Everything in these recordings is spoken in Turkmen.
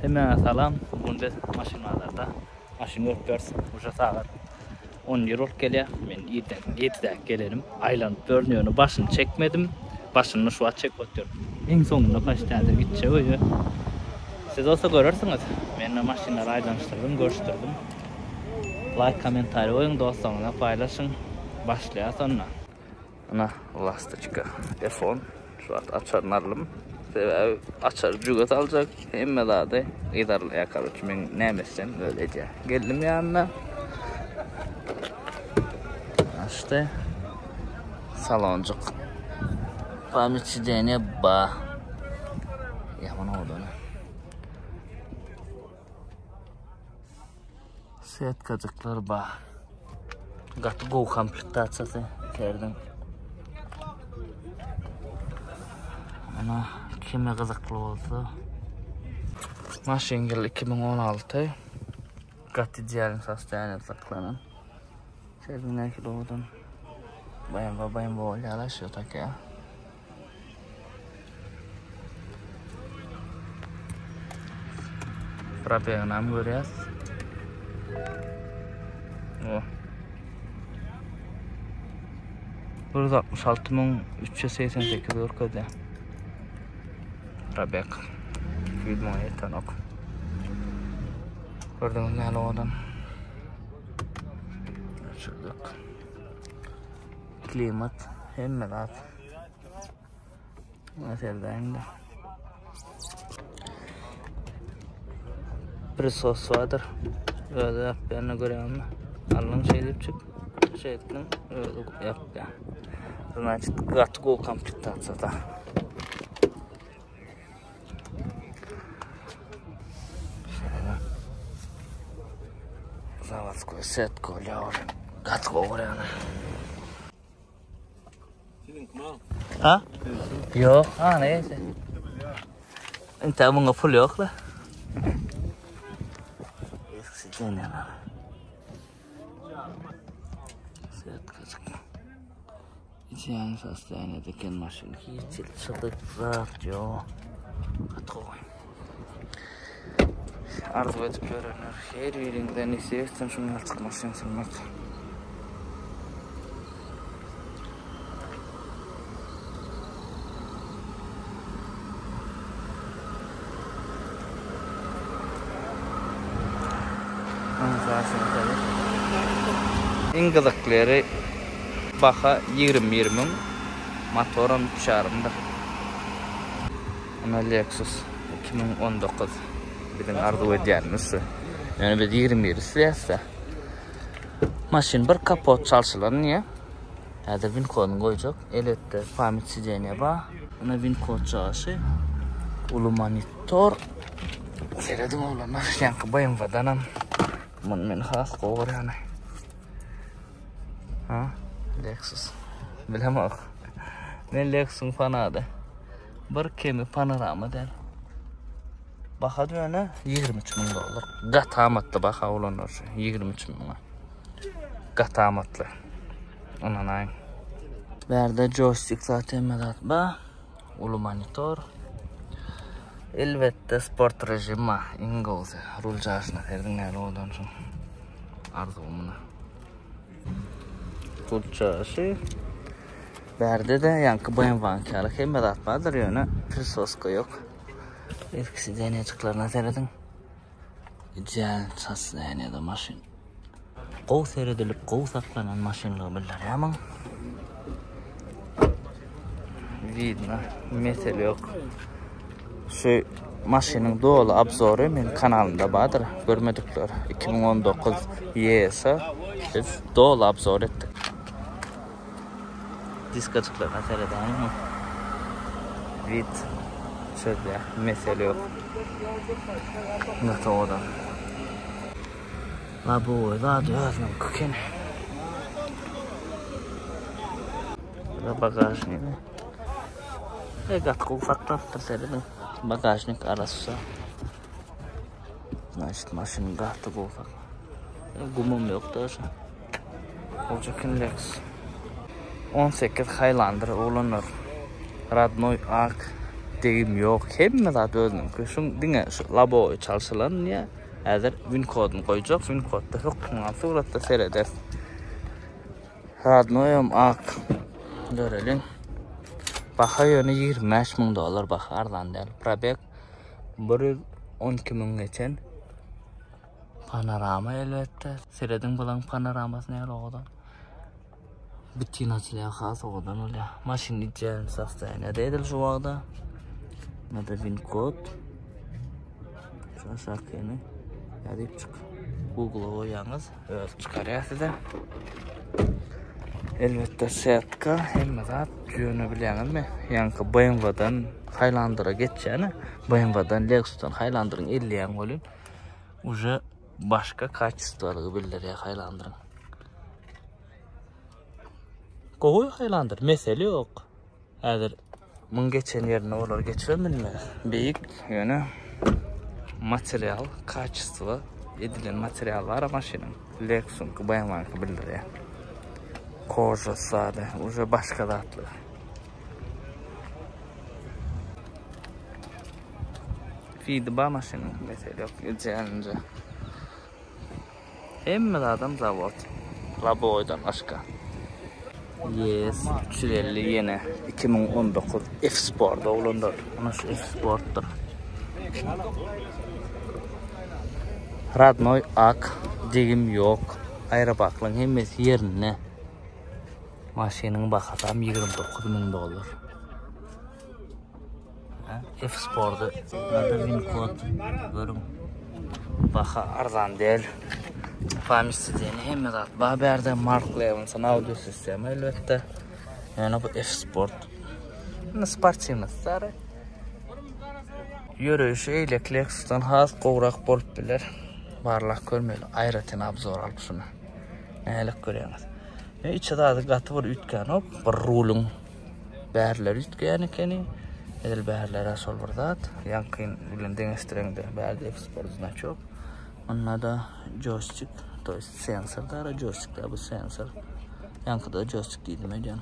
Hemmäňe salam. Bu gün biz maşyn bazarda maşyn görüp ýörüs. Uje sagat 11 bolup gelýär. Men irden 7-de gelenim. Aýlanyp ýörün ýöne başyny çekmedim. Başyny şu wagt çekip otyryn. Iň soňunda paçti häzir gitjek öýe. Siz bolsa görersiňiz. Men maşynlary aýlanyşdyrdym, görüşdirdim. Laýk, kommentariý goýuň, dostlaryňyza paýlaşyň. Başlaýas onda. Ana, Lastoçka F10. Şu wagt açaryny aldym. Sebäbi açary jüge saljak, hemme zady yzarlaýar, karoç, men näme etsem öyle edýär. Geldim ýanyna. Açdy. Salonjyk. Pamyt sideniýe ba. Ýaman owadan. Setkajyklar ba. Gaty gowy komplektasiýasy serdiň. Ana kime gyzykly bolsa. Maşyn ýyl 2016. Gaty idealny sostoýaniýada saklanan. Serdiň nähili owadan. BMW BMW bolýar şu takýa. Probegini görýäs. Oh. 166388 görkezýär. Probeg. 200 müňe ýetenok. Gördüňiz näle owadan. Açyldyk. Klimat hemme zat. Näserdäňde. Prisos bardyr. Özi ýapýanyny görýäňmi? Alnyň şeýdip çyk. Şeýtdiň, özi ýapýar. Значит, gaty gowy komplektasiýada. Zawodskoý set bolýar. Gaty gowy görýän. Ha? Ýok, ha näse. Inte muňa pul ýok la. Idealny sostoýaniýada eken maşyn. Hiç hili çyzyk zat ýok. Gaty gowy. Arzuw edip ýörenler her biriňize nesip etsin şuny ýalçyk maşyn sürmek. Iň gyzykly ýeri baha 21 müň, motoram üç ýarymdyr. Ana Lexus 2019 biziň arzuw edýänimiz şu. Ýöne biz 21 isleýäs-de. Maşyn bir kapot çalşylan diýýär. Häzir win koduny goýjak. Elbetde pamyt sideniýe bar. Ana win kod çaşy. Uly monitor. Serediň oglanlar, ýaňky BMW-danam muny men has gowy görýän. Ha? Lexus. Bilemok. Men Lexusyň fanady. Bir kemi panorama däl. Baha ýöne 23 müň dollar. Gaty amatly baha bolanlar şu 23 müňe. Gaty amatly. Ynanaýyň. Bärde joystick zat hemme zat bar. Uly monitor. Elbetde sport rejim bar. Iň gowusy. Rul jaşyna serediň näle owadan şu. Arzuwym Pulçaşy. Bärde-de ýaňky BMW-nyňky ýaly hemme zat bardyr, ýöne prisoska ýok. Irki sidenýajyklaryna serediň. Ideal sostoýaniýada maşyn. Gowy seredilip, gowy saklanan maşynlygy bildirýär muň. Widno, mesele ýok. Şu maşynyň doly obzory meniň kanalymda bardyr. Görmedikler 2019 YS biz doly obzor etdik. Diskajyklaryna seredäýiň. Wid çözýär, mesele ýok. Gaty owadan. La bu zady özüniňki eken. Bu bagažnik. E gaty gowy saklapdyr serediň. Bagažnik arassa. Значит, maşyn gaty gowy saklap. Gumam ýok daşa. Olja Kinlex. 18 Highlander oglanlar. Radnoy ak. Degim ýok. Hemme zat özüniňki. Şuň diňe şu lobowy çalşylan diýýär. Häzir win koduny goýjak. Win kodda hökman suratda serederis. Radnoýam ak. Göreliň. Baha ýöne 25 müň dollar baha arzan däl. Probeg 112 müň geçen. Panorama elbetde. Serediň bulaň panoramasyny nähili owadan. Bütin açylýar, has owadan bolýar. Maşyn ideal sostoýaniýada edil şu wagda. Mada win kod. Şu aşakyny ýazyp çyk. Google-a goýýaňyz, öz çykarýar size. Elbetde setka, hemme zat ýöne bilýäňizmi? Ýaňky BMW-dan Highlander-a geçýän, BMW-dan Lexus-dan Highlander-yň elleýän welin, uje başga kaçestwalygy bildirýär Highlander-yň. Gowy Highlander, mesele ýok. Häzir muň geçen ýerine olar geçibem bilmez. Beýik, ýöne material, kaçestwa edilen material bar maşynyň. Lexus-yňky, BMW-nyňky bildirýär. Koja sady, uje başga zatlar. Fidi bar maşynyň, mesele ýok, idealnyja. Hemme zadam zawod. Laboýdan başga. Yes 350 ýene 2019 F Sport oglanlar. Ana şu F Sportdyr. Radnoý ak, degim ýok. Aýrabaklaryň hemmesi ýerinde. Maşynyň bahasam 29 müň dollar. F Sporty Nada win kod görüň. Baha arzan däl. Family diýeni hemme zat bar bärde Mark Levinson audio sistema elbetde. Ýöne bu F Sport. Indi sportiwny sary. Ýöreýşi eýleki Lexus'dan has gowrak bolup biler. Barlap görmeli. Aýratyn obzor alyp şuny. Nälik görýäňiz? Içi zady gaty bir üýtgänok. Bir ruluň Bärler üýtgeýän ekeni. Edil bärlere şol bir zat. Ýaňky bilen deňeşdireňde bärde eksport znaçok. Onda-da joystick, to есть sensor dara joystick da bu sensor. Ýaňkyda joystick diýdim öýdýän.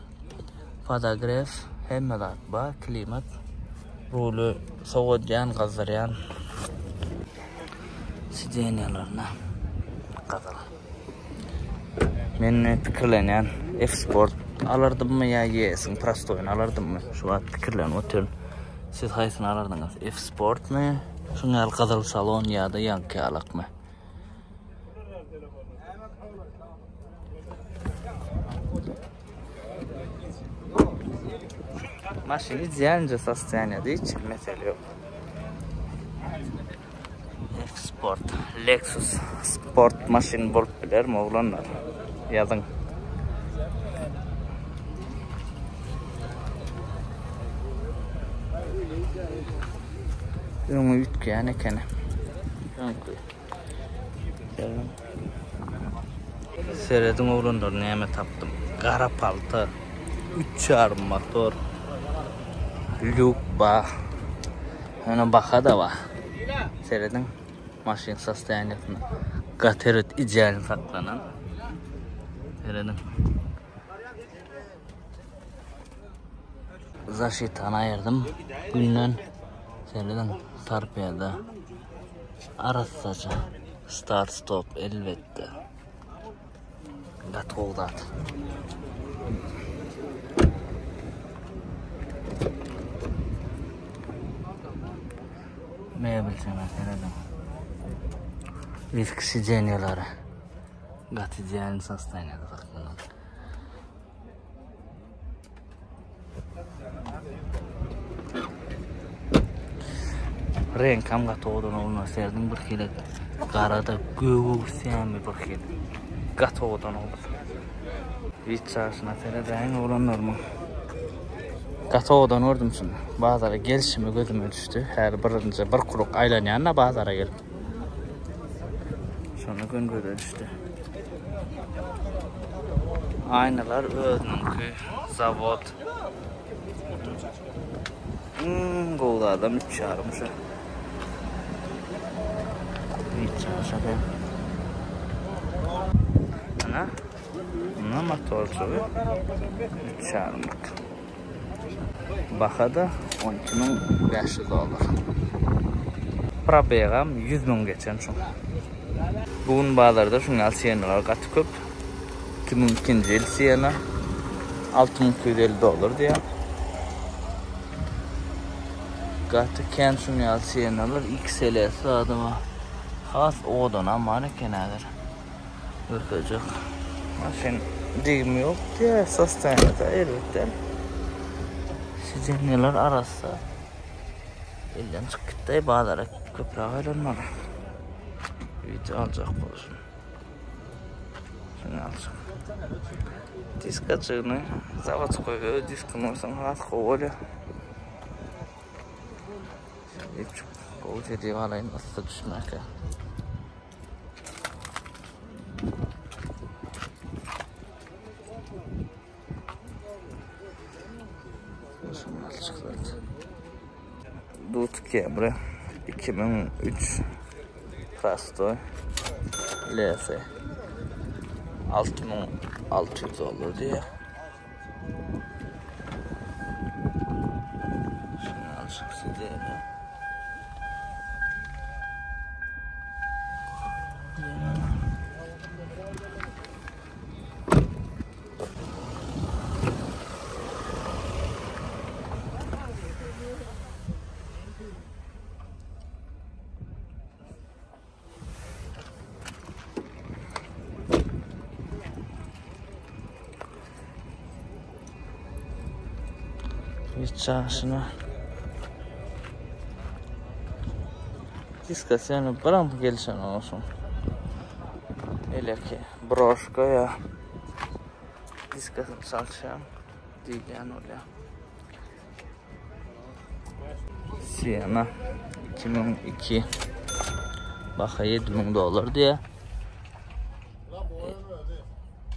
Podogref, hemme zat bar, klimat. Ruly sowadýan, gazdyrýan. Sidenýalaryna gyzyl. Men pikirlenýän F-Sport alardymmy ýa YS-iň prostoýyny alardymmy? Şu wagt pikirlenip otyryn. Siz haýsyny alardyňyz? F-Sportmy? Şuň ýaly gyzyl salon ýa-da ýaňky ýalakmy? Maşyn idealnyja sostoýaniýada hiç mesele ýok. Sport Lexus sport maşyn bolup bilermi oglanlar? Ýazyň. Öňi üýtgeýän ekeni. Öňki. Serediň oglanlar näme tapdym. Gara palta. Üç ýarym motor. Lýuk bar. Ýöne baha-da bar. Serediň maşyn sostoýaniýasyna. Gaty erbet idealny saklanan. Serediň. Zaşitany aýyrdym günden. Serediň torpeda. Arassaja. Start stop elbetde. Gaty gowy zat. Mebel sene serediň. Eski sidenýalary. Gaty idealny sostoýaniýada saklanan. Reňkam gaty owadan oglanlar serediň bir hili garada gögi sämi bir hili gaty owadan oglan. Hiç çaşyna seredäýiň oglanlar muň. Gaty owadan gördüm şuny. Bazara gelşime gözüme düşdi. Häli birinji bir kruk aýlanýan-da bazara gelip. Şonda gün göze düşdi. Aýnalar özüniňki zawod. Iň gowy zadam üç ýarym şu. Hiç çaşa Ana. Buna motorçugy üç ýarymlyk. Baha-da. 12500 dollar. Probegam 100 müň geçen şuň. Bu gün bazarda şuň ýaly Siennalar gaty köp. 2002-nji ýyl Sienna 6250 dollar diýýär. Gaty kän şuň ýaly Siennalar XLS zady bar. Has owadanam bar eken häzir. Görkezjek. Maşyn degimi ýok diýýär, sostoýaniýada erbet däl. Sidenýalar arassa. Elden çykyp gitdi, bazara köpräk aýlanmaly. Video aljak bolsun. Şunu aljak. Diskaçygyny zawodskoý öz diskyny bolsaň has gowy bolýar. Şeýdip gowy edip alaýyn yssy düşmäkä. Dut Camry 2003 prostoy LS 6600 dollar diýýär. Şunu alşyk size. Çaşyna. Diskasýany biram gelişen olsun. Eleki broşka ya diskasyny çalşýan diýilýän bolýar. Siena 2002 baha 7000 dollar diýýär.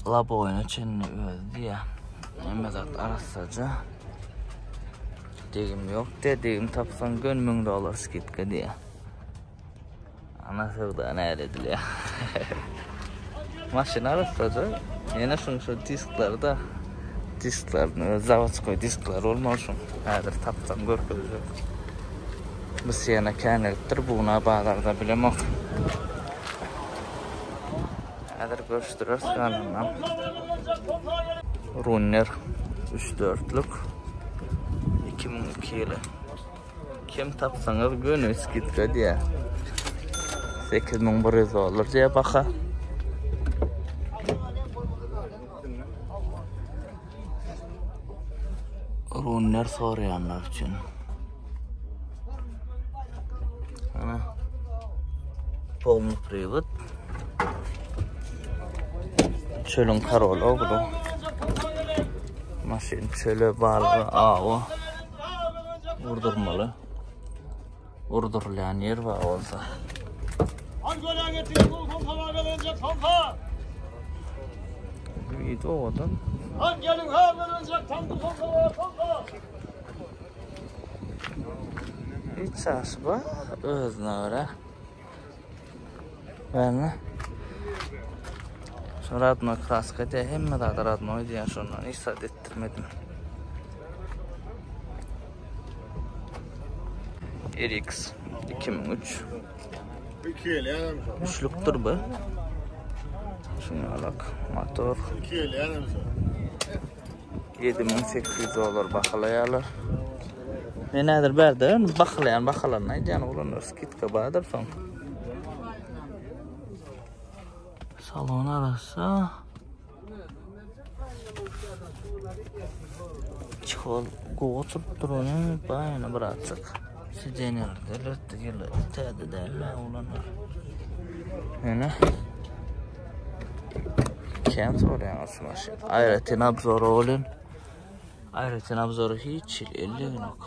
Laboýuna çenli özi diýýär. Hemme zat arassaja. Degim ýok diýýär. Degim tapsaň gön 1000 dollar skidka diýýär. Ana söwda näle edilýär. Maşyn arassaja. Ýene şuň şu disklary da disklaryny öz zawodskoý disklary bolmaly şuň. Häzir tapsam görkezjek. Bu Siena känelipdir, buna bazarda bilemok. Häzir görüşdireris galanynam. Runner 3-4-lük 2002 ýyly. Kem tapsaňyz göni skidka diýýär. 8100 dollar diýýär baha. Runner soraýanlar üçin. Ana. Polny privod. Çölüň karoly ogly. Maşyn çöle balyga awa. Vurdurmaly. Vurdurylýan ýer bar bolsa. Video owadan. Hiç çaşy bar özüne görä. Bärine. Şu radnoý kraska diýä, hemme zada radnoý diýä, şondan hiç zat etdirmedim. RX 2003. Üçlükdir bu. Şunu alak. Motor. 7800 dollar bahalaýarlar. Men häzir bärde bahalaýan bahalaryny aýdýan oglanlar skidka bardyr soň. Salon arassa. Çihol gowy oturyp ony baýana birazjyk. Sidenýer elbetde ýyly täze däl oglanlar. Ýöne Kän soraýaňyz şu maşyn. Aýratyn obzor bolun. Aýratyn obzory hiç hil ellegenok.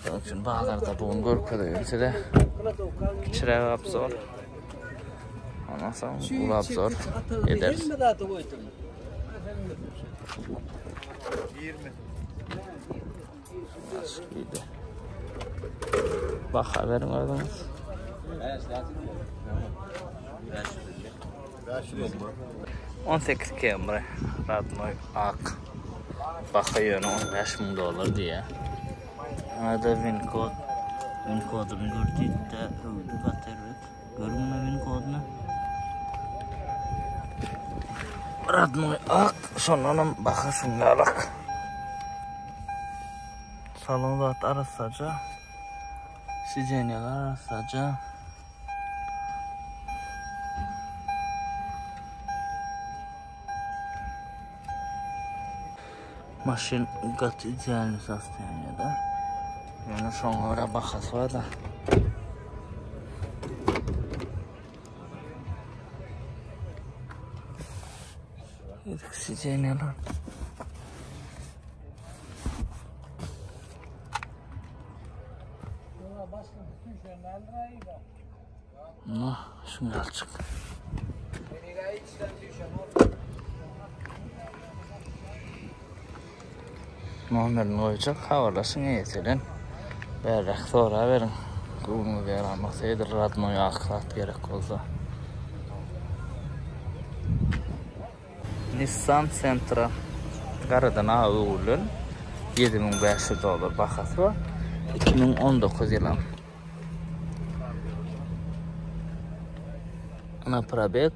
Şonuň üçin bazarda bu gün görkezeýin size. Kiçiräk obzor. Ondan soň uly obzor ederis. Baha beriň özüňiz. 18 Camry radnoy ak. Baha ýöne 15 müň dollar diýýär. Ana-da win kod. Win koduny gör diýdi-de, öwdi gaty erbet. Görüň muny win koduny. Radnoý ak, şondanam baha şungalak. Salon zat arassaja. Sidenýalar arassaja. Maşyn gaty idealny sostoýaniýada. Ýöne şoňa görä bahasy bar-da. Sidenýalar. No, şuny alçyk. Nomerini goýjak, habarlaşyň eýesi bilen. Bärräk soraberiň. Göwnüňize ýaramasa edil radnoý ak zat gerek bolsa. Nissan Sentra garadan aga öwrülen 7500 dollar bahasy bar. 2019 ýylam. Ana probeg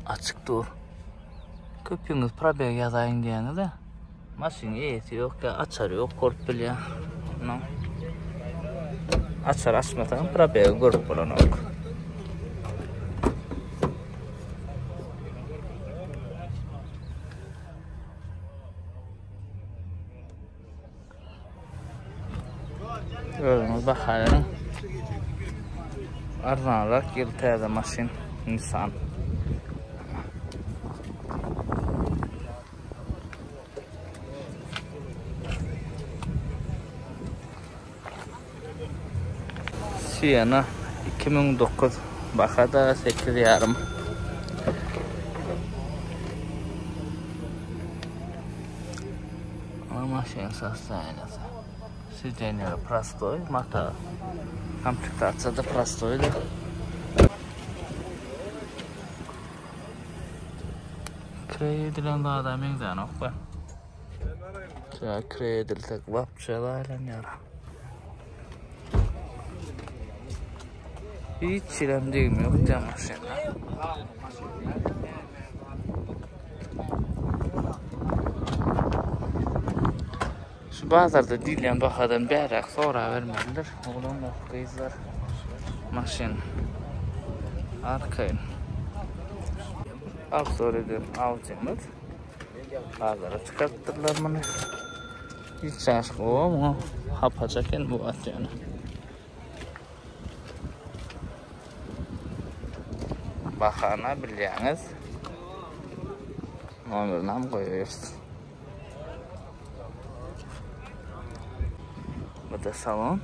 açyk dur. Köpüňiz probeg ýazaýyň diýýäňiz-de. Maşynyň eýesi ýok ýa açary ýok bolup bilýär. No. Açar açmasaň probegi görüp bolanok. Özüňiz baha beriň. Arzanrak ýyl täze maşyn Nissan. Siena 2009 bahada 8,5. Ama maşyn sostoýaniyası. Sidenýa prostoý, mata. Komplektasiýa da prostoýdy. Kireý edilen zada meňzänok be. Şa kireý edilsek wapşe zaýlanýar. Hiç ýerem degme ýok diýen maşynda. Şu bazarda diýilýän bahadan bäräk sorabermelidir. Oglanlar, gyzlar. Maşyn arkaýyn. Obzor eden awjymyz. Bazara çykarypdyrlar muny. Hiç çaşyk o muňa hapaç eken bu at ýöne. Bahana bilýäňiz. Nomerini hem goýarys. Bu da salon.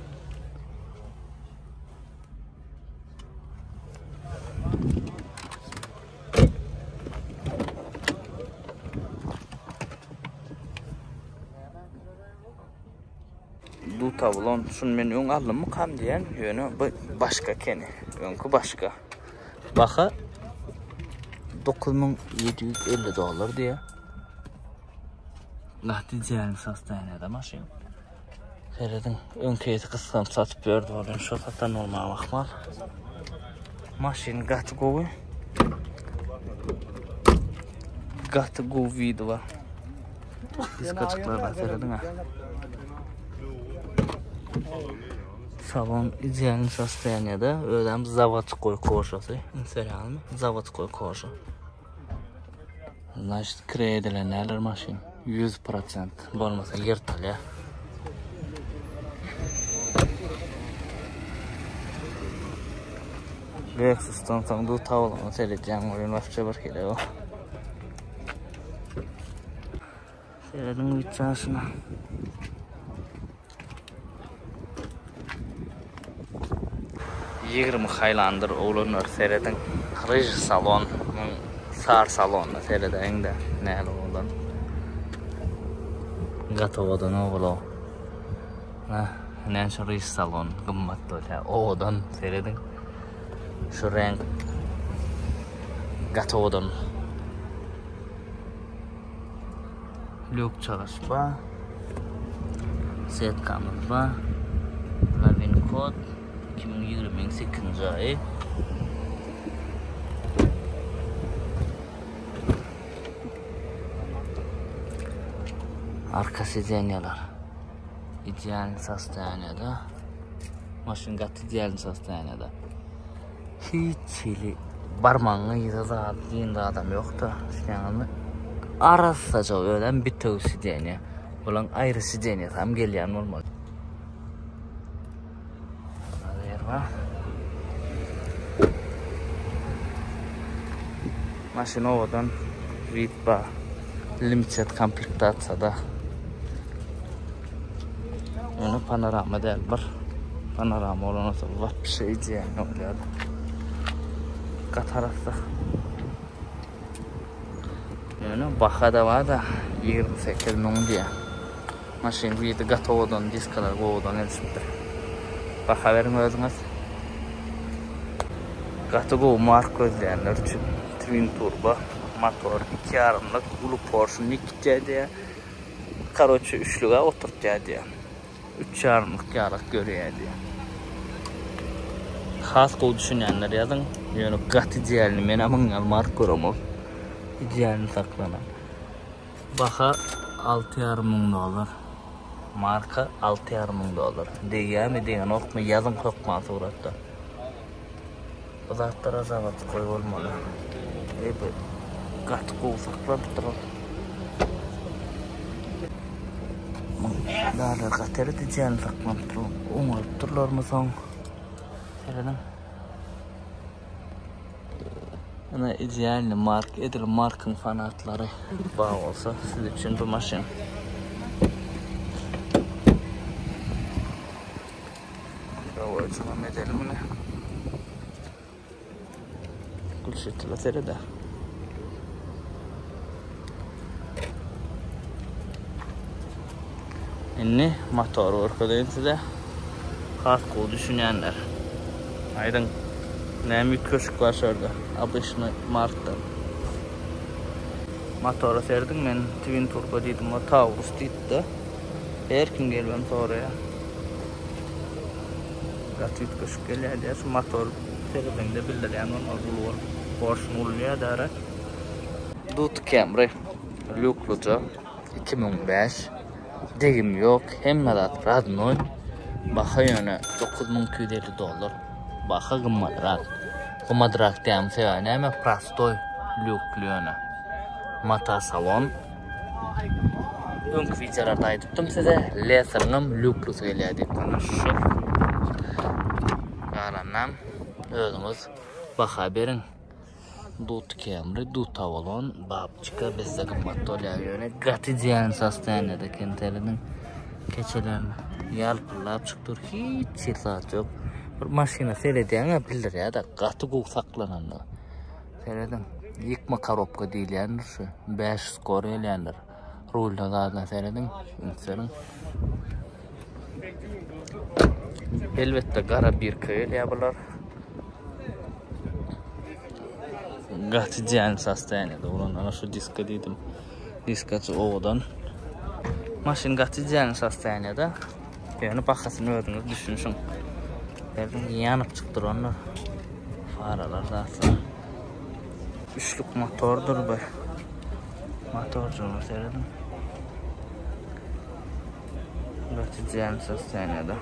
Duta bulan şunu men öň aldymmykam diýen, ýöne bu başga ekeni. Öňki başga. Baha 9750 dollar diýýär. Gaty idealny sostoýaniýada maşyn. Serediň, öňki eýesi gyssanyp satyp berdi olam şo satan bolmagy ahmal. Maşyn gaty gowy. Gaty gowy widi bar. Diskaçyklara serediň ha. Salon idealny sostoýaniýada, özem zawodskoý kožasy. Üns berýäňizmi? Zawodskoý koža. Значит, kireý edilen däldir maşyn. 100% bolmasa ýyrtylýar. Lexus'dan soň du tawlaňa seredýän welin başga bir hili o. Serediň wiçaşyna. 20 Highlander oglanlar serediň. Ryž salon, muň sar salonyna seredäýiň-de, nähili owadan. Gaty owadan ogul-ow. Hä, näçe ryž salon gymmat bolýar. Owadan serediň. Şu reňk gaty owadan. Lýuk çalyşma. Setkamyz bar. Lavin kod 2020-iň 8-nji aýy. Arka sidenýalar idealny sostoýaniýada. Maşyn gaty idealny sostoýaniýada. Hiç hili barmagyňa ýygy zat diýen zadam ýokda. Düşünýäňizmi? Arassaja özem bitewi sidenýa. Bulaň aýry sidenýasy hem gelýän bolmaly. Maşyn owadan wid bar. Limited komplektasiýada. Ýöne panorama däl bir. Panorama bolan bolsa wapşe idealny bolýar. Gaty arassa. Ýöne baha-da bar-da 28 müň diýýär. Maşyn widi gaty owadan diskalar gowudan gelişipdir. Baha beriň özüňiz. Gaty gowy mark gözleýänler üçin twin turbo motor iki ýarymlyk uly porşun gitýär diýýär. Karoçe üçlüge oturtýar diýýär. Üç ýarymlyk ýalak görýär diýýär. Has gowy düşünýänler ýazyň. Ýöne gaty idealny men hem ýaly mark göremok. Idealny saklanan. Baha 6,5 müň dollar. Marka 6,5 müň dollar. Degýärmi, degenokmy ýazyň hökman suratda. Bu zatlara zawodskoý bolmaly. Eý bu gaty gowy saklanypdyr. Darlar gaty eredijäni saklanypdyr. Oňarypdyrlarmy soň? Serediň. Ana idealny mark, edil markyň fanatlary bar bolsa siz üçin bu maşyn. Dawajygam edeli muny. Gülşetile serede. Indi motory görkezeýin size. Has gowy düşünýänler. Aýdyň. Näme üýtgeşik bar şu ýerde? Obyçny Markdan. Motora serediň men twin turbo diýdim o Taurus diýdi-de. Her kim gelibem soraýar. Gaty üýtgeşik gelýär diýýär. Şu motor seredeňde bildirýän bolmaly uly bolup. Porşun uly dara. Dut Camry lýukluja 2005 degim ýok hemme zat radnoý baha ýöne 9250 dollar baha gymmatrak gymmatrak diýýän sebäbi näme prostoý lýukly ýöne mata salon Öňki wideolarda aýdypdym size, Leseriňem lýuklusy gelýär diýip. Ana şu. Galanam özüňiz baha beriň. Dut Camry, dut Avalon, babçika bizde gymmat bolýar ýöne gaty idealny sostoýaniýada eken serediň. Keçelerini ýalpyldap çykyp dur, hiç hili zat ýok. Bir maşyna seredýäň-ä bildirýär-de gaty gowy saklanandygy. Serediň. Ýykma korobka diýilýändir şu. 500 skor gelýändir. Rulda zadyna serediň. Üns beriň. Elbetde gara birka gelýär bular. Gaty jan sostoýaniýada bolan ana şu diska diýdim. Diskaçy owadan. Maşyn gaty jan sostoýaniýada. Ýöne bahasyny özüňiz düşünşiň. Serediň ýanyp çyk durandyr. Faralar zatlar. Üçlük motordyr bu. Motorjygyna serediň. Gaty jan sostoýaniýada.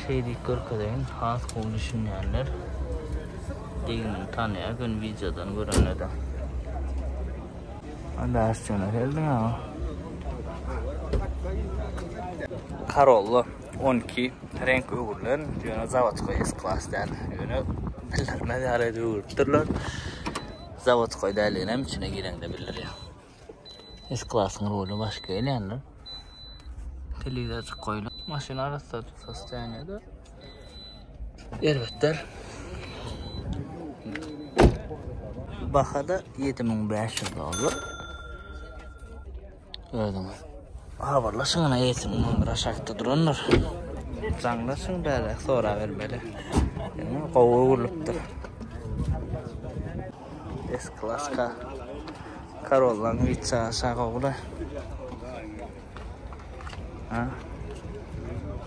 Şeý diýip görkezeýin, has gowy düşünýänler degimini tanýar gün wideodan görende-de. Bäş jana geldiň aga. Corolla 12 reňk öwrülen, ýöne zawodskoý S-klass däl. Ýöne bildirmez ýaly edip öwrüpdirler. Zawodskoý däldigini hem içine gireňde bildirýär. S-klassyň ruly başga gelýändir. Telewizorjyk goýlan. Maşyn arassa sostoýaniýada. Erbetler. Bahada 7500 dollar. Özüňiz habarlaşyň ana eýesiniň nomeri aşakda durandyr. Jaňlaşyň bäri sorabermeli. Ýöne gowy öwrülipdir. S-klaska. Corolla'ň hiç aşağı ogly. Ha?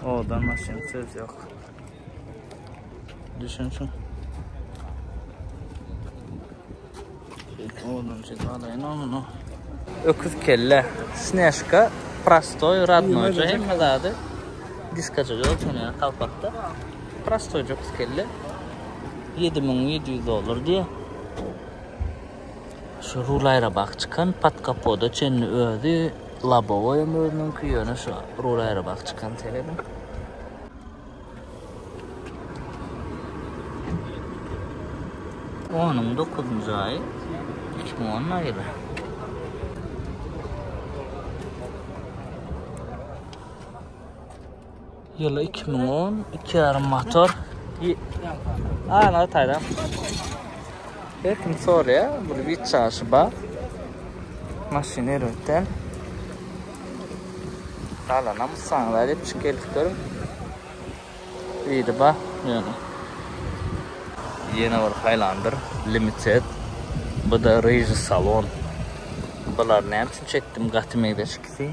Owadan maşyn söz ýok. Düşünşün. Owadan çek alaýyn onu. Öküz kelle. Snežka prostoý radnoýja hemme zady. Diskaja ýok şony ýa kalpakda. Prostoý öküz kelle. 7700 dollar diýýär. Şu rul aýrabak çykan pod kapoda çenli özi labowoýam özüniňki ýöne şu rul aýrabak çykan serediň. Onuň dokuzynjy aýy 2010 ýyly. Ýyly 2010, 2,5 motor. Ana taýdan. Her kim soraýar, bu bir çaşy bar. Maşyn erbet däl. Galanam ussaňyza diýip çykyp geldik görüň. Biri bar ýöne. Ýene bir Highlander Limited. Bu-da ryžy salon. Bular näme üçin çekdim gaty meňzeş ikisi.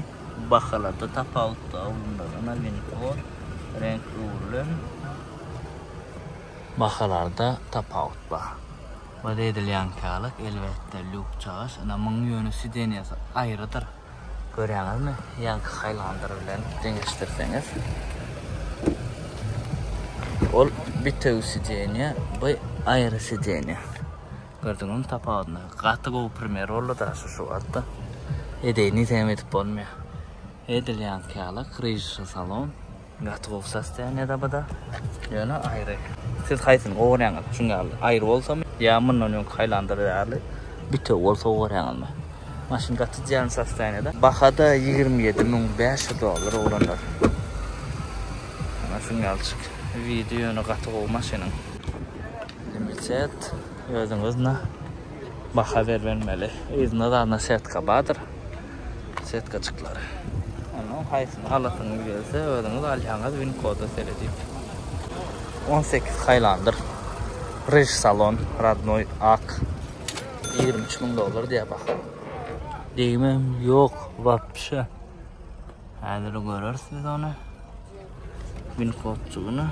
Bahalarda tapawut bar bunlardan Aventador reňk öwrülen. Bahalarda tapawut bar. Bu edilýänkälik elbetde lýuk çagaş. Ynha muň ýöne sidenýasy aýrydyr. Görýäňizmi? Ýaňky Highlander bilen deňeşdirseňiz. Ol bitewi sidenýa, bu aýry sidenýa. Gördüňizmi tapawudyny? Gaty gowy primer boldy da şu şu wagtda. Edeýin diýseňem edip bolmaýar. Edil ýaňky ýaly kryžyşy salon. Gaty gowy sostoýaniýada bu-da. Ýöne aýry. Siz haýsyny gowy görýäňiz? Şuň ýaly aýry bolsamy ýa mundan öňki Highlander ýaly bitewi bolsa gowy görýäňizmi? Maşyn gaty idealny sostoýaniýada. Baha-da 27500 dollar oglanlar. Ana şuň ýalyjyk. Widi ýöne gaty gowy maşynyň. Limited. Özüňiz na baha bermeli. Yzynda zadyna setka bardyr. Setkajyklary. Onuň haýsyny alasyňyz gelse özüňiz alýaňyz win koda seredip. 18 Highlander. Ryž salon, radnoý ak. 23 müň dollar diýýär baha. Degmem ýok wapşe. Häzir göreris biz ony. Win kodçugyny.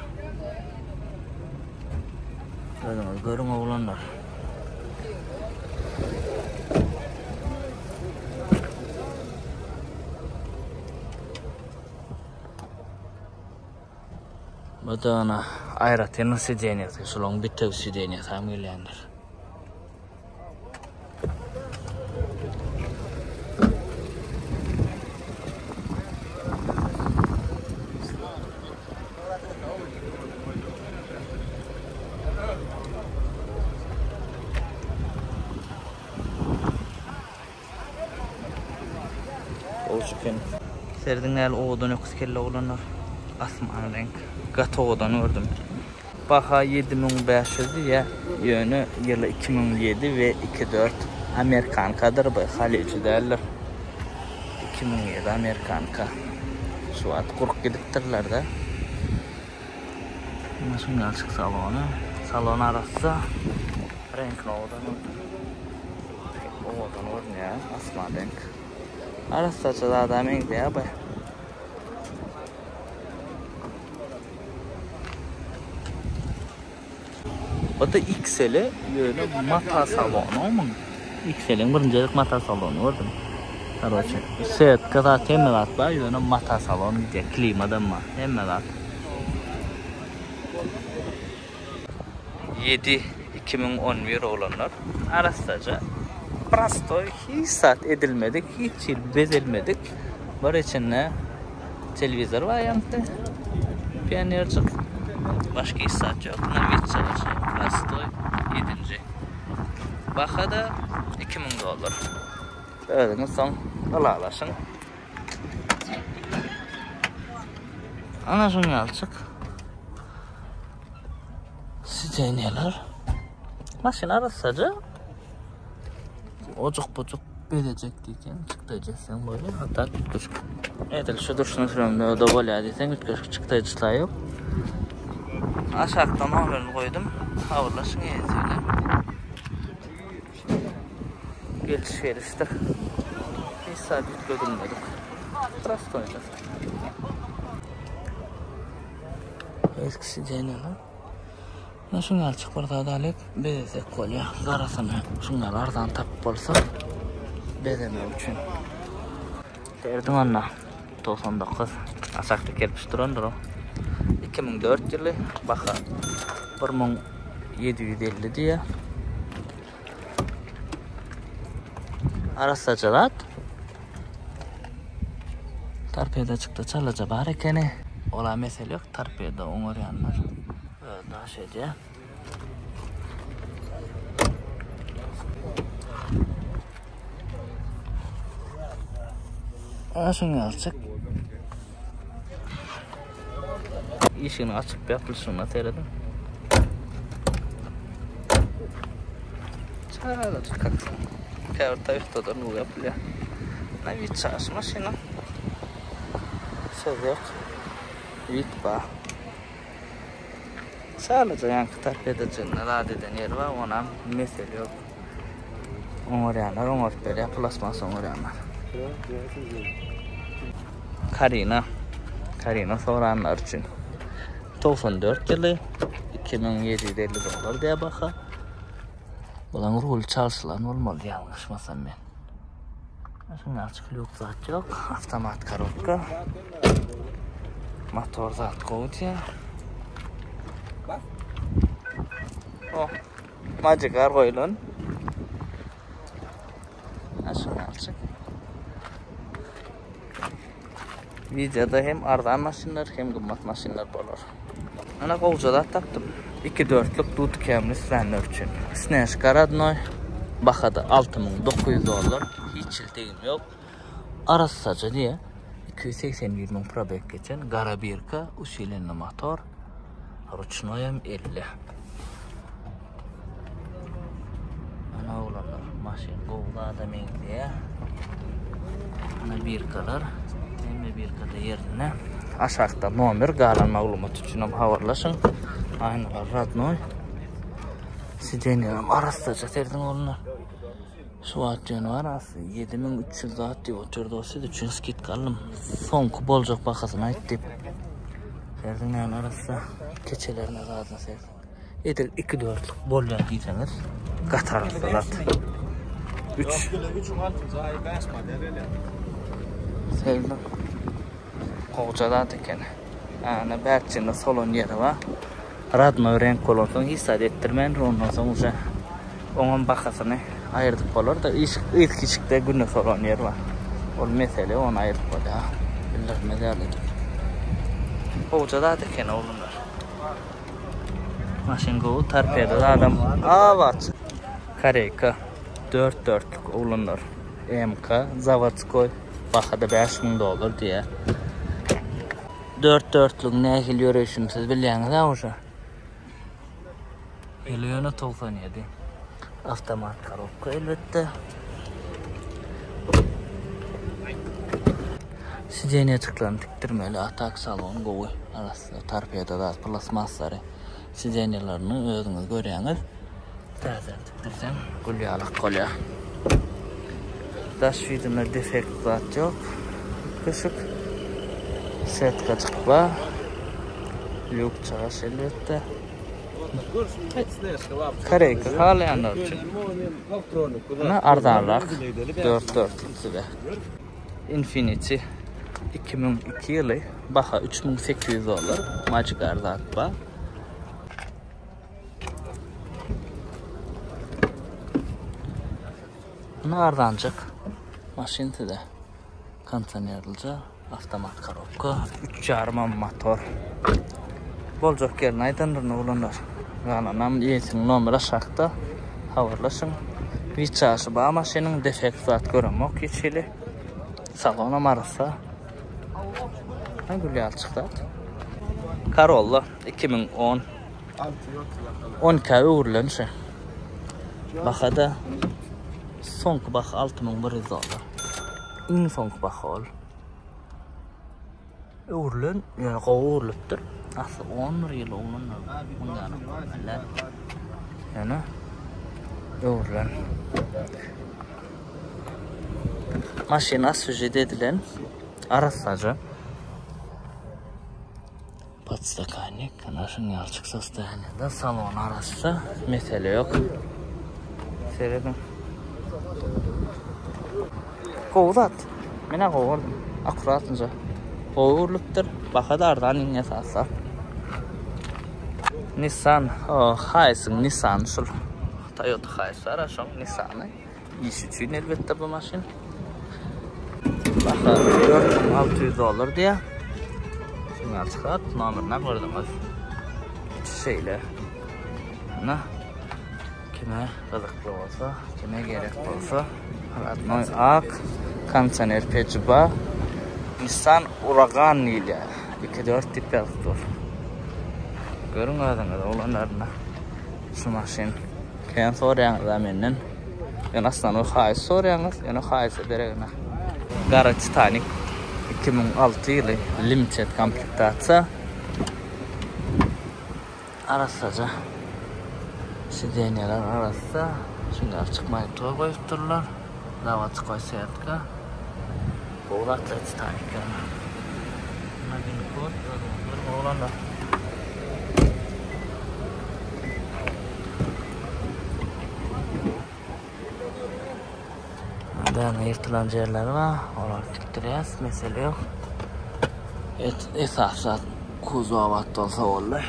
Özüňiz görüň oglanlar. Bu da ana aýratyn sidenýasy, şularyň bitewi sidenýasy hem gelýändir. Serediň näli owadan öküz kelle oglanlar. Asman reňk. Gaty owadan gördüm. Baha 7500 diýýär. Ýöne ýyly 2007 we 2.4 Amerikankadyr bu, halyjy däldir. 2007 Amerikanka. Şu wagt gurup gidipdirler-de. Ine şundan salony. Salon arassa. Reňkli owadan. Owadan görünýär, asman reňk. Arassaça zada meňzeýär bu. Bu da XL ýöne mata salony muň. XL-iň birinji gezek mata salony gördüm. Karoçe, setka zat hemme zat bar, ýöne mata salon gidýär, klimadam bar, hemme zat. 7 2011 oglanlar. Arassaja. Prostoý, hiç zat edilmedik, hiç hili bezelmedik. Bir içinde telewizor bar ýaňky. Pionerjik. Başga hiç zat ýok. Nawitça başga. Prostoý 7-nji. Baha-da 2000 dollar. Özüňiz soň ylalaşyň. Ana şuň ýalyçyk. Sidenýalar. Maşyn arassaja. Ojuk bujuk bezejek diýseň, çykdajy etseň bolýar. Hatda üýtgeşik. Edil şu durşuna süremde-de bolýar diýseň, üýtgeşik çykdajy ýok. Aşakda nomerini goýdum. Habarlaşyň eýesi bilen. Geliş gelişdir. Hiç zat üýtgedilmedik. Prostoýja. Eski sidenýalar. Ýa şuň ýaly bir zat alyp bezesek bolýar. Garasyny şuň ýaly arzan tapyp bolsa bezemek üçin. Serediň onda 99 aşakda kerpiç durandyr o. 2004 ýyly baha 1750 diýýär. Arassaja zat. Torpedajykda çalaja bar ekeni. Ola mesele ýok, torpeda oňarýanlar öz daş edýär. Aşyň ýalçyk. Işigini açyp ýapylyşyna serediň. Çagajyk kaksa. Käbir Toyota'da bu ýapylýar. Nawi çaş maşyna. Söz ýok. Wit ba. Çalaja ýaňky torpedajygyna zat eden ýeri bar, onam mesele ýok. Oňarýanlar oňaryp berýär, plasmas oňarýanlar. Karina. Karina soranlar üçin. 94 ýyly 2750 dollar diýä baha. Bulan rul çalşylan bolmaly ýalňyşmasam men. Şunda açyk lýuk zat ýok. Avtomat korobka. Motor zat gowy diýä. Oh, Magic gar goýulan. Şunu alçak. Videoda hem arzan maşynlar hem gymmat maşynlar bolar. Ana gowja zat tapdym. 2 dörtlük Dut Camry islänler üçin. Snежка rodnoy. Bahada 6900 dollar. Hiç hil degim ýok. Arassaja diýe. 281 müň probek geçen. Gara birka, usilenli motor. Ruçnoýam 50. Ana oglanlar, maşyn gowy zada meňzeýär. Ana birkalar, hemme birkada ýerinde. Aşakda nomer, galan maglumat üçin hem habarlaşyň. Aýnalar radnoý. Sidenýam arassaja serdiň oglanlar. Şu wagt ýöne bar asly 7300 zat diýip otyr dost siz üçin skidka aldym. Soňky boljak bahasyny aýt diýip. Serdiň näme arassa keçelerine zadyna serdiň. Edil 2 dörtlük bolýar diýseňiz gaty arassa zat. 3 Serdiň. Gowja zat eken. Ana bäkjinde solan ýeri bar. Radnoý reňk bolansoň hiç zat etdirmändir, ondan soň uje oňam bahasyny aýyrdyp bolar-da, işik yzky işikde günde solan ýeri bar. Ol mesele, ony aýyryp bolýar. Bildirmez ýaly edip. Gowja zat eken oglanlar. Maşyn gowy, torpeda zadam abat. Koreýka dört dörtlük oglanlar. MK zawodskoý bahada 5000 dollar diýýär. Dört dörtlügiň nähili ýöreýşini siz bilýäňiz-ä uje. Ýyly ýöne 97. Awtomat korobka elbetde. Sidenýajyklaryny tikdirmeli, a tak salon gowy. Arassa torpeda zat plastmasslary. Sidenýalaryny özüňiz görýäňiz. Täzeden tikdirseň gül ýalak bolýar. Daş ýüzünde defekt zat ýok. Üýtgeşik. Setkajyk bar. Lýuk çagaş elbetde. Koreýka halaýanlar üçin. Ine arzanrak 4 dörtlük size. Infiniti 2002 ýyly baha 3800 dollar. Magic zat bar. Muny arzanjyk maşyn size. Kondisionerlije avtomat korobka, 3,5 motor. Boljak ýerini aýdandyryn oglanlar. Galanam eýesiniň nomeri aşakda. Habarlaşyň. Wiçaşy bar maşynyň, defekt zat göremok hiç hili. Salonam arassa. Gül ýaly zat. Corolla 2010 12-ä öwrülen şu. Baha-da soňky baha 6100 dollar. Iň soňky baha ol. Öwrülen, ýöne gowy öwrülipdir. Asly 11 ýyl oglanlar. Ýöne öwrülen. Maşyn asfižit edilen. Arassaja. Podstakannik, ana şuň ýalyçyk sostoýaniýada, salon arassa, mesele ýok. Serediň. Gowy zat. Men-ä gowy gördüm. Akkuratnyja. Gowy gurlupdyr. Baha-da arzan iň esasy. Nissan, o, Hiace-iň Nissan şul. Toyota Hiace bar, şoň Nissany. Iş üçin elbetde bu maşyn. Baha 4600 dollar diýýär. Şuňa çykat, nomerini gördüňiz. Içi şeýle. Ana. Kime gyzykly bolsa, kime gerek bolsa, radnoý ak kondisioner peji bar. Nissan Uragan diýilýär. 2.4 diýip ýazyp dur. Görüň özüňiz oglanlaryna. Şu maşyn. Kän soraýaňyz-a menden. Ýöne aslynda haýyş soraýaňyz, ýöne haýyşa deregine. Gara Titanic 2006 ýyly limited komplektasiýa. Arassaja. Sidenýalar arassa. Şunda açyk monitor goýupdyrlar. Zawodskoý setka. Gowy zatlar Titanic ýöne. Muna kod özüňiz oglanlar. Däne ýyrtylan ýerleri bar. Olary tikdirýäs, mesele ýok. Et esasy zat kuzow abat bolsa boldy.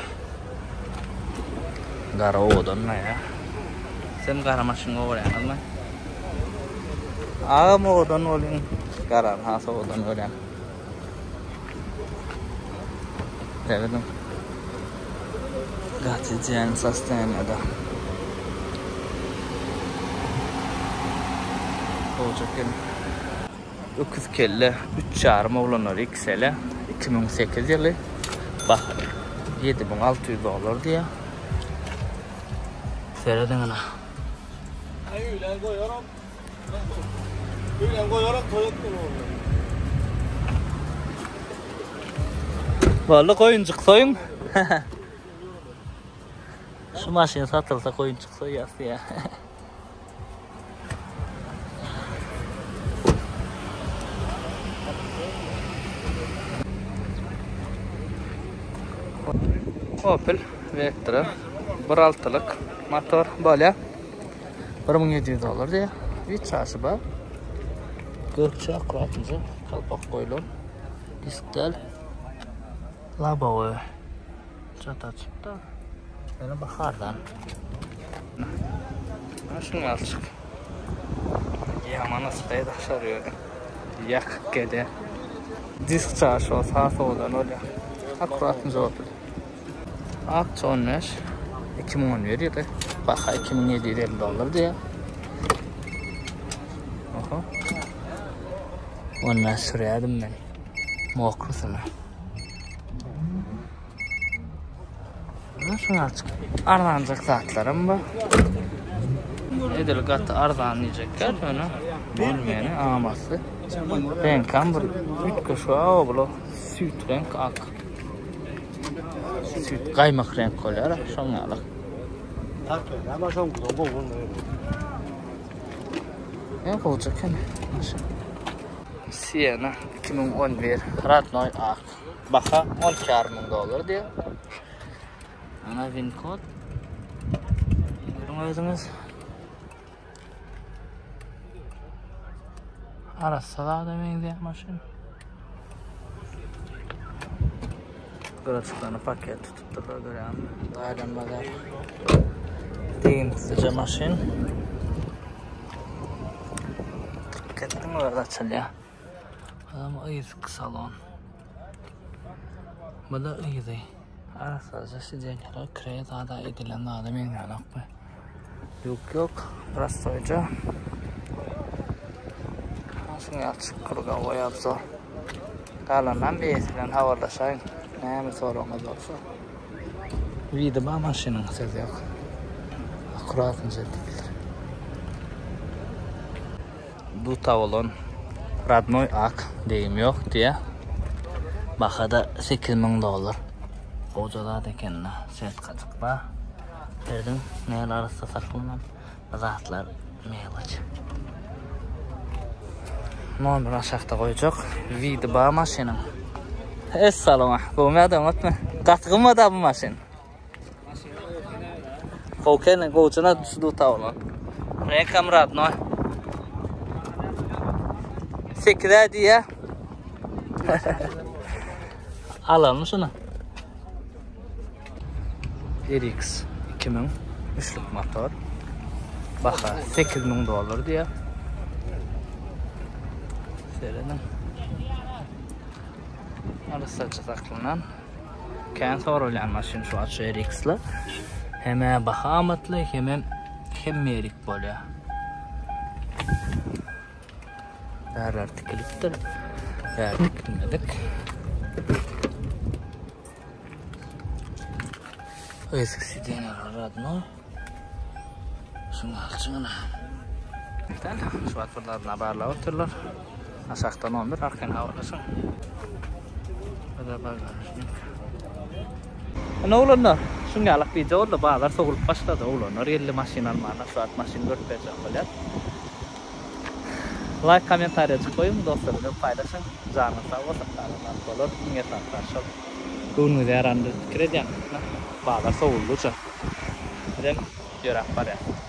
Gara owadan ya. Sen gara maşyn gowarýaňyzmy? Agam owadan bolýan, gara has owadan görýän. Serediň. Gaty jen sostoýaniýada. Boljak gelin. Öküz kelle üç ýarym oglanlar XL 2008 ýyly baha 7600 dollar diýýär. Serediň ana. Öýlen goýaram. Öýlen goýaram toý etmeli boldy. Boldy goýunjyk soýuň. Şu maşyn satylsa goýunjyk soýýas diýýär. Opel Vectra 1.6-lyk motor bolýar. 1700 dollar diýýär. Hiç çaşy bar. Gökçe akkuratynja kalpak goýlan. Disk däl. Labowy. Çat açypda. Ýöne bahardan. Mana şuny alçyk. Ýaman ysgaý daşary ýöne. Ýakyp gelýär. Disk çaşy bolsa has owadan bolýar. Akkuratynja boldy. Akça 15 2011 ýyly. Baha 2750 dollar diýýär. Oho. 15 sürýärdim men. Mokrusyny. Şuny açyk arzanjak zatlaram bar. Edil gaty arzan diýjekler, ýöne bolmaýany amatly. Reňkam bir üýtgeşik aw bula süýt reňk ak. Süýt gaýmak reňk bolýar, şoň ýaly. Ne gowja eken maşyn. Sienna 2011 radnoý ak. Baha 12,5 müň dollar diýýär. Ana win kod. Görüň özüňiz. Arassa zada meňzeýär maşyn. Gyraçyklaryny paket tutupdyrlar görýäňmi? Daýlan bazar. Degimsizje maşyn. Paketiň özi açylýar. Adam yzky salon. Bu da yzy. Arassaja sidenýalar kre zada edilen zada meňzänok bu. Ýok ýok, prostoýja. Şuny açyk krugowoý obzor. Galandan eýesi bilen habarlaşaýyň. Näme soragyňyz bolsa. Widi bar maşynyň söz ýok. Akkuratnyja edilipdir. Duta bolan radnoý ak degim ýok diýä. Bahada 8000 dollar. Goja zat ekende setkajyk bar. Serediň nähili arassa saklanan zatlar meloç. Nomer aşakda goýjak. Widi bar maşynyň. Essalama. Gowmy adam otmy? Gaty gymmat bu maşyn. Gowkene, gowjana düşdi tawla. Rekam radnoy. 8-e diýä. Alalmy şuny? RX 2000 üçlük motor. Baha 8000 dollar diýär. Serediň. Arassaça saklanan. Kän soralýan maşyn şu wagt şu RX-le. Hemä baha amatly, hemem hemmerik bolýar. Bärler tikilipdir. Bär tikilmedik. Eski sidenýalar radno. Şuň alçyňyna. Şu wagt bir zadyna barlap otyrlar. Aşakda nomer arkaýyn habarlaşyň. Bu-da bagažnik. Ine oglanlar, şuň ýalak wideo boldy. Bazar sowulyp başlady. Oglanlar geldi maşyn almana. Şu wagt maşyn görüp berjek bolýar. Laýk kommentariýajyk goýuň dostlar bilen paýlaşyň janyňyz sag bolsun salamat bolar iň esasy zat şol göwnüňize ýarandyr pikir edýän bazar sowuldyça bizem ýöräp barýas.